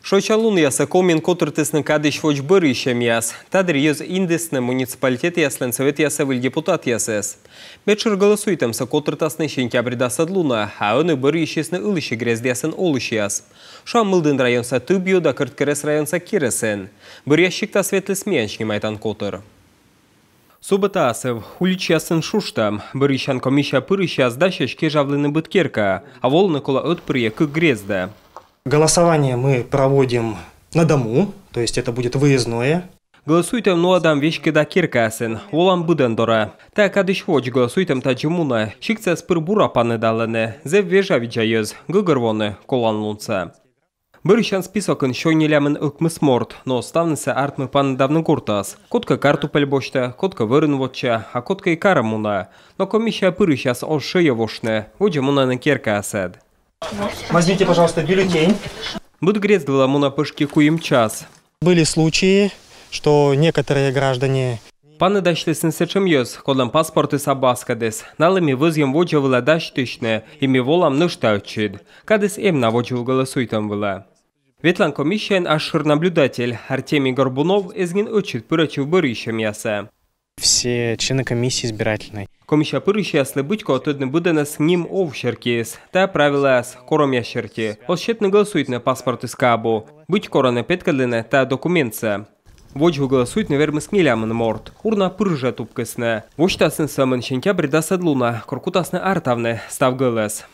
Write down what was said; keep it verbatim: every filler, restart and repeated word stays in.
Шойччан лунъясӧ Комиын котыртісны кадысь водз бӧрйысьӧмъяс. Та дырйи йӧз индісны муниципалитетъяслӧн сӧветъясӧ выль депутатъясӧс. Медшӧр гӧлӧсуйтӧмсӧ котыртасны сентябрь дасӧд лунӧ, а ӧні бӧрйысисны ылысь грездъясын олысьяс. Шуам, Мылдін районса Тыбъю да Кӧрткерӧс районса Керӧсын. Бӧръяс сиктас ветліс миян снимайтан котыр. Субӧта асыв, уличьясын шуштӧм. Бӧрйысян комиссияӧ пырысьяс дасьӧсь кежавлыны быд керкаӧ, а волыны колӧ ӧтпырйӧ кык грездӧ. Голосование мы проводим на дому, то есть это будет выездное. Гӧлӧсуйтӧм нуӧдам веськыда керкаясын, волам быдӧн дорӧ. Тайӧ кадысь водз гӧлӧсуйтӧм тадзи мунӧ, сиктсӧ эз пыр бура паныдалӧны, зэв вежавидза йӧз, гӧгӧрвоӧны коланлунсӧ. Бӧрйысян списокын сё нелямын ӧкмыс морт, но ставнысӧ артмӧ паныдавны гортас. Кодкӧ картупель босьтӧ, кодкӧ вӧрын вотчӧ, а кодкӧ и карӧ мунӧ. Но комиссияӧ пырысьяс оз шӧйӧвошны, водзӧ мунӧны керкаясӧд. Возьмите, пожалуйста, бюллетень. Быд грезд вылӧ мунӧ пӧшти куим час. Были случаи, что некоторые граждане... Паныдасьлісны сэтшӧм йӧз, кодлӧн паспортыс абу аскӧдыс. Налы ми вӧзйим водзӧ вылӧ дасьтысьны, и ми волам нӧшта ӧтчыд. Кадыс эм на водзвыв гӧлӧсуйтӧм вылӧ. Ветлан комиссияын асшӧр наблюдатель Артемий Горбунов эз нин ӧтчыд пырӧдчыв бӧрйысьӧмъясӧ. Все члены комиссии избирательной. Комиссияӧ пырысьяслы быть колӧ тӧдны быдӧнӧс ним-ов серти. Тайӧ правилӧяс, корӧмъяс серти. Оз сетны гӧлӧсуйтны, паспортыс кӧ абу. Быть корӧны петкӧдлыны тайӧ документсӧ. Водзвыв гӧлӧсуйтны вермис нелямын морт. Урна пыр жӧ тупкисны. Восьтасны сӧмын сентябрь дасӧд лунӧ, кор кутасны артавны став гӧлӧс.